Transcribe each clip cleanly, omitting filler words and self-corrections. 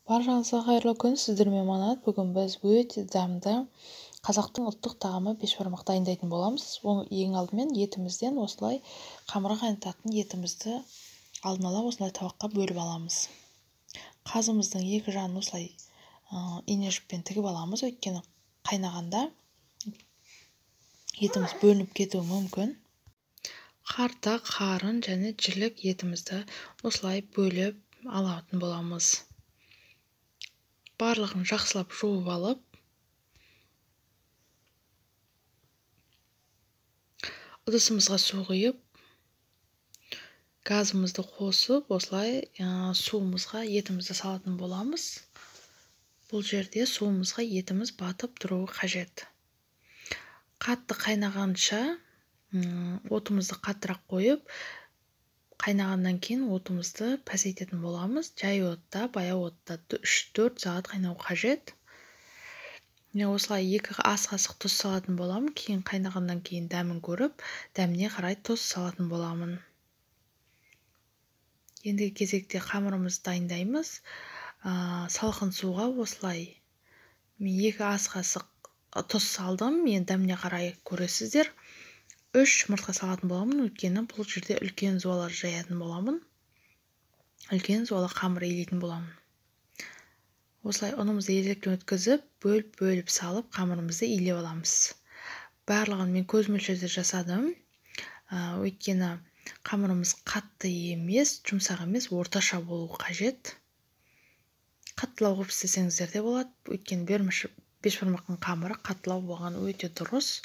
Баршаңызға қайырлы күн, сіздермен Манат. Бүгін біз өте дәмді қазақтың ұлттық тағамы бешбармақ дайындайтын боламыз. Ең алдымен етімізден осылай қамырға қайнататын етімізді алдын ала осылай табаққа бөліп аламыз. Қазымыздың екі жағын осылай ине жіппен тігіп аламыз, өйткені қайнағанда етіміз бөлініп кетуі мүмкін. Қарта, қарын және жілік етімізді осылай бөліп алатын боламыз. Барлығын жақсылап жуып алып, ыдысымызға су құйып, газымызды қосып, осылай суымызға етімізді салатын боламыз. Бұл жерде суымызға етіміз батып тұруы қажет. Қатты қайнағанша отымызды қаттырақ қойып, қайнағаннан кейін отымызды пәсейтетін боламыз. Жай отта, баяу отта 3-4 сағат қайнау қажет. Мен осылай 2 ас қасық тұз салатын боламын. Кейін қайнағаннан кейін дәмін көріп, дәміне қарай тұз салатын боламын. Ендігі кезекте қамырымызды дайындаймыз. Салқын суға осылай мен 2 ас қасық тұз салдым. Енді дәміне қарай көресіздер. 3 жұмыртқа салатын боламын, өйткені бұл жерде үлкен зуалар жаятын боламын. Үлкен зуала қамыр илейтін боламын. Осылай ұнымызды електен өткізіп, бөліп-бөліп салып, қамырымызды илеп аламыз. Барлығын мен көз мөлшерде жасадым. Өйткені қамырымыз қатты емес, жұмсақ емес, орташа болу қажет. Қаттылау қылып істесеңіздер де болады, өйткені бешбармақтың қамыры қаттылау болған өте дұрыс.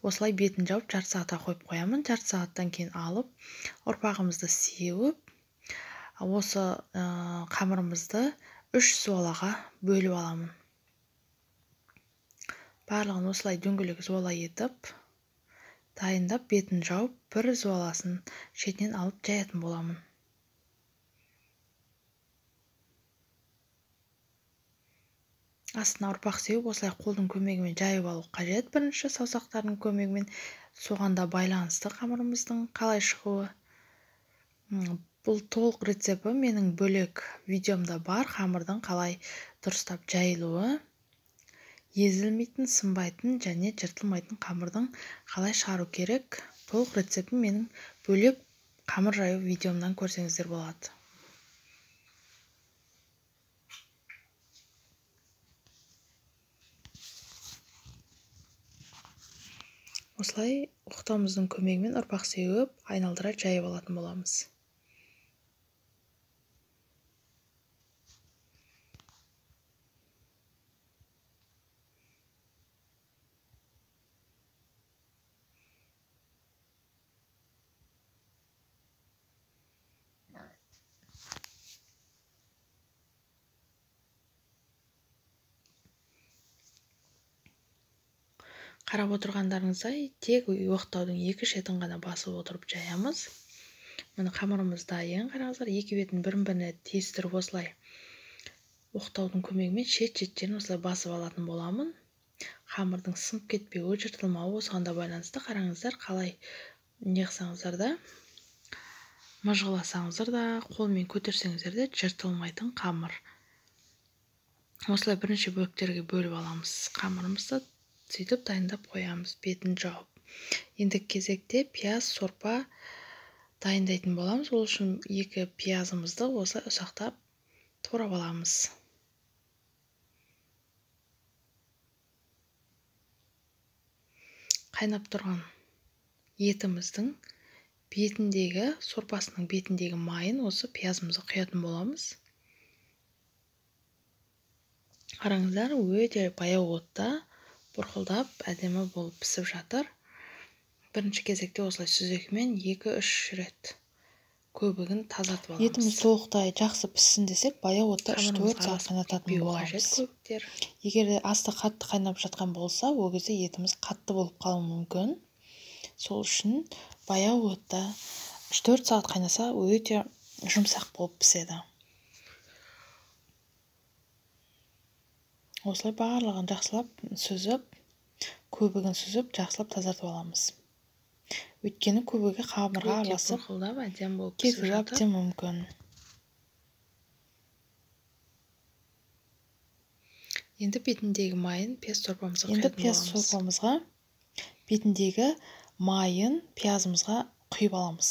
Осылай бетін жауып, жарты сағатқа қойып қоямын. Жарты сағаттан кейін алып, ұрпағымызды сеуіп, осы қамырымызды 3 зуалаға бөліп аламын. Барлығын осылай дөңгелек зуала етіп, дайындап, бетін жауып, бір зуаласын шетінен алып жаятын боламын. Астына ұрпақ сеуіп, осылай қолдың көмегімен жайып алу қажет. Бірінші саусақтардың көмегімен, соған да байланысты қамырымыздың қалай шығуы. Бұл толық рецепті менің бөлек видеомда бар. Қамырдың қалай дұрыстап жайылуы, езілмейтін, сынбайтын және жыртылмайтын қамырдың қалай шығару керек. Толық рецептін менің бөлек қамыр жаю видеомнан көрсеңіздер болады. Осылай оқтауымыздың көмегімен ұрпақ сеуіп, айналдыра жайып алатын боламыз. Қарап отырғандарыңыздай, тек оқтаудың екі шетін ғана басып отырып жаямыз. Міне қамырымыз дайын, қараңыздар, екі бетін бірін-біріне тиістіріп осылай оқтаудың көмегімен шет-шеттерін осылай басып алатын боламын. Қамырдың сынып кетпеуі, жыртылмауы осыған да байланысты. Қараңыздар, қалай не қылсаңыздар да, мыжғыласаңыздар да, қолмен көтерсеңіздер де жыртылмайтын қамыр. Осылай бірнеше бөліктерге бөліп аламыз қамырымызды. Сөйтіп дайындап қоямыз, бетін жауып. Ендігі кезекте пияз сорпа дайындайтын боламыз. Ол үшін 2 пиязымызды осылай ұсақтап турап аламыз. Қайнап тұрған етіміздің бетіндегі, сорпасының бетіндегі майын осы пиязымызға құятын боламыз. Қараңыздар, өте баяу отта бұрқылдап әдемі болып пісіп жатыр. Бірінші кезекте осылай сүзекімен 2-3 рет көбігін тазартып аламыз. Етіміз толықтай жақсы піссін десек, баяу отта 3-4 сағат қайнататын боламыз. Егер де асты қатты қайнап жатқан болса, ол кезде етіміз қатты болып қалуы мүмкін. Сол үшін баяу отта 3-4 сағат қайнаса, өте жұмсақ болып піседі. Осылай барлығын жақсылап сүзіп, көбігін сүзіп, жақсылап тазартып аламыз. Өйткені көбігі қамырға араласып, кетуі әбден мүмкін. Енді бетіндегі майын пияз сорпамызға Енді құятын пияз боламыз. сорпамызға бетіндегі майын пиязымызға құйып аламыз.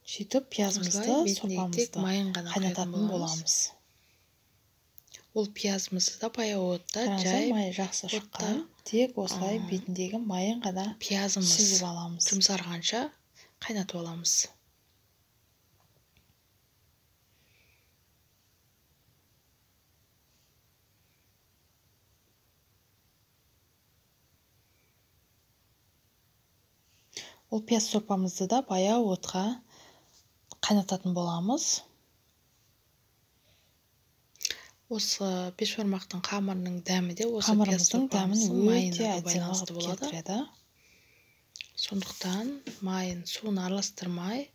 Сөйтіп пиязымызды, Осылай бетіндегі тек сорпамызды майын ғана құятын қайнататын боламыз. боламыз. Ол пиязымызды да баяу отта Қараңыздар, жай майы жақсы отта, шыққан. Тек осылай бетіндегі майын ғана пиязымыз сүзіп аламыз. жұмсарғанша қайнатып аламыз. Ол пияз сорпамызды да баяу отқа қайнататын боламыз. Осы бешбармақтың қамырының дәмі де осы пияз Қамырымыздың дәмін сорпамыздың өте майына да әдемі байланысты қылып болады. келтіреді. Сондықтан майын суын араластырмай,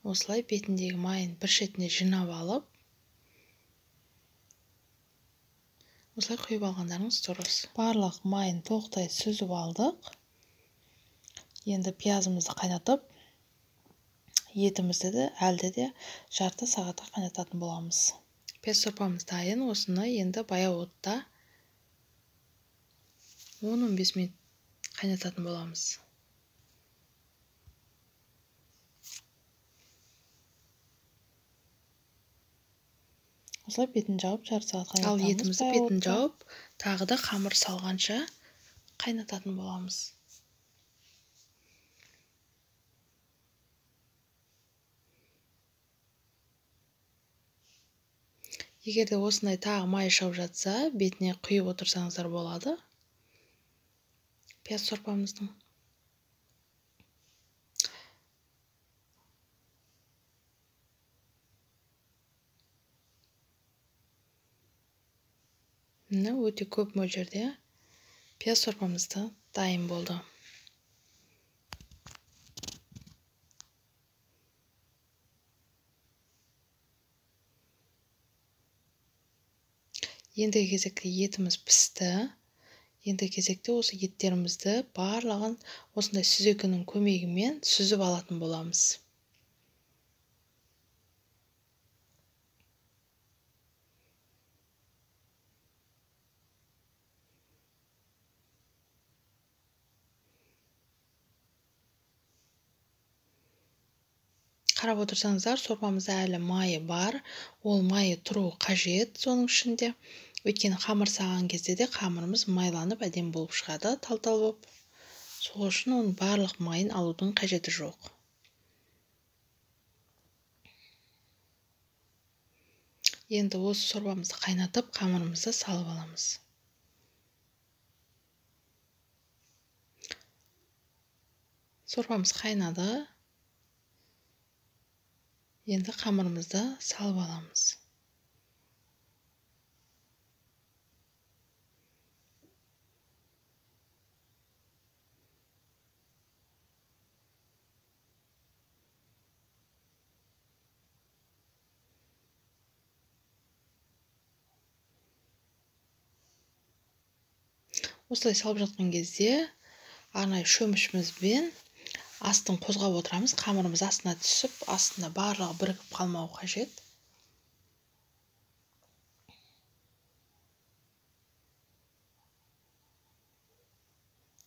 осылай бетіндегі майын бір шетіне жинап алып, осылай құйып алғандарыңыз дұрыс. Барлық майын толықтай сүзіп алдық. Енді пиязымызды қайнатып, етімізді де әлде де жарты сағатқа қайнататын боламыз. Пияз сорпамыз дайын. Осыны енді баяу отта 10-15 минут қайнататын боламыз. Осылай бетін жауып жарты сағат Ал қайнатамыз етімізді баяу бетін отта. жауып, тағы да қамыр салғанша қайнататын боламыз. Егер де осындай тағы май шығып жатса, бетіне құйып отырсаңыздар болады. Пияз сорпамыздың. Міне өте көп мөлшерде пияз сорпамыз да дайын болды. Ендігі кезекте етіміз пісті. Ендігі кезекте осы еттерімізді барлығын осындай сүзекінің көмегімен сүзіп алатын боламыз. Қарап отырсаңыздар, сорпамызда әлі майы бар. Ол майы тұруы қажет соның ішінде. Өйткені қамыр салған кезде де қамырымыз майланып әдемі болып шығады, тал-тал болып. Сол үшін оның барлық майын алудың қажеті жоқ. Енді осы сорпамызды қайнатып, қамырымызды салып аламыз. Сорпамыз қайнады. Енді қамырымызды салып аламыз. Осылай салып жатқан кезде арнайы шөмішімізбен астын қозғап отырамыз. Қамырымыз астына түсіп, астына барлығы бірігіп қалмауы қажет.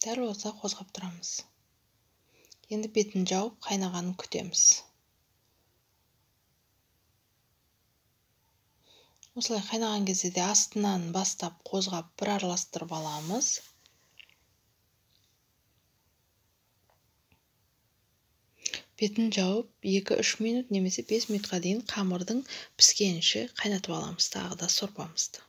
Дәл осылай қозғап тұрамыз. Енді бетін жауып қайнағанын күтеміз. Осылай қайнаған кезде де астынан бастап қозғап бір араластырып аламыз. Бетін жауып 2-3 минут немесе 5 минутқа дейін қамырдың піскенше қайнатып аламыз тағы да сорпамызды.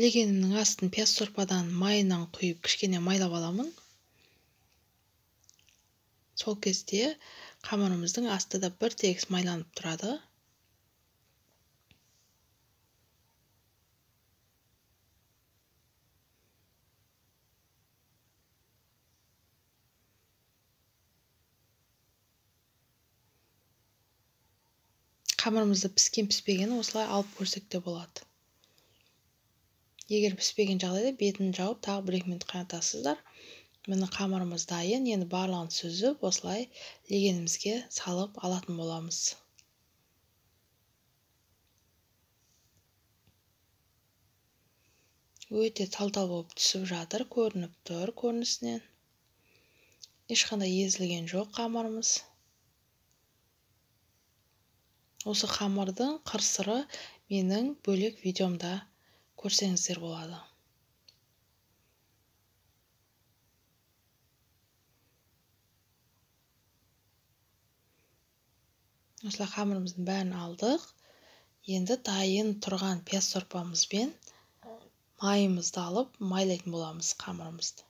Легенімнің астын пияз сорпадан майынан құйып кішкене майлап аламын. Сол кезде қамырымыздың асты да бір тегіс майланып тұрады. Қамырымызды піскен піспегенін осылай алып көрсек те болады. Егер піспеген жағдайда бетін жауып тағы 1-2 минут қайнатасыздар. Міне қамырымыз дайын. Енді барлығын сүзіп осылай легенімізге салып алатын боламыз. Өте тал-тал болып түсіп жатыр, көрініп тұр көрінісінен. Ешқандай езілген жоқ қамырымыз. Осы қамырдың қыр-сыры менің бөлек видеомда көрсеңіздер болады. Осылай қамырымыздың бәрін алдық. Енді дайын тұрған пияз сорпамызбен майымызды алып, майлайтын боламыз қамырымызды.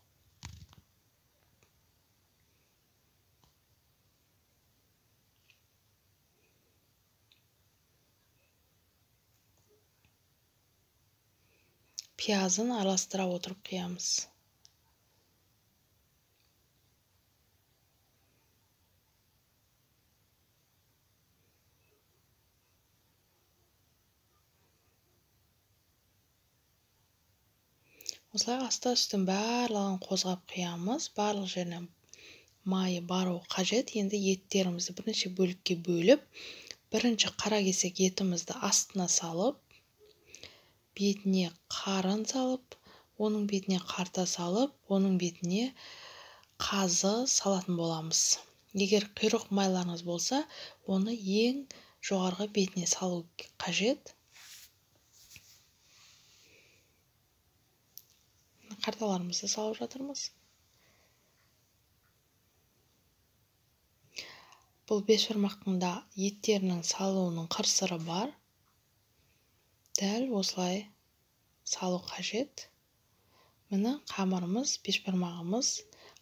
Пиязын араластыра отырып құямыз. Осылай асты үстін барлығын қозғап құямыз. Барлық жеріне майы баруы қажет. Енді еттерімізді бірнеше бөлікке бөліп, бірінші қара кесек етімізді астына салып, бетіне қарын салып, оның бетіне қарта салып, оның бетіне қазы салатын боламыз. Егер құйрық майларыңыз болса, оны ең жоғарғы бетіне салу қажет. Қарталарымызды салып жатырмыз. Бұл бешбармақтың да еттерінің салуының қыр-сыры бар. Дәл осылай салу қажет. Міне қамырымыз, бешбармағымыз,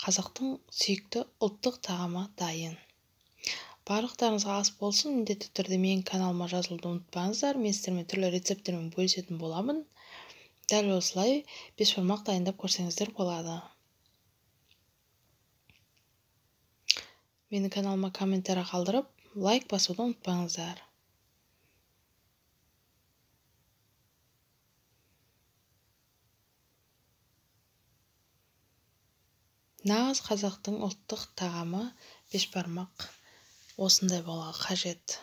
қазақтың сүйікті ұлттық тағамы дайын. Барлықтарыңызға ас болсын. Міндетті түрде менің каналыма жазылуды ұмытпаңыздар. Мен сіздермен түрлі рецепттермен бөлісетін боламын. Дәл осылай бешбармақ дайындап көрсеңіздер болады. Менің каналыма комментарий қалдырып, лайк басуды ұмытпаңыздар. Нағыз қазақтың ұлттық тағамы бешбармақ осындай болуға қажет.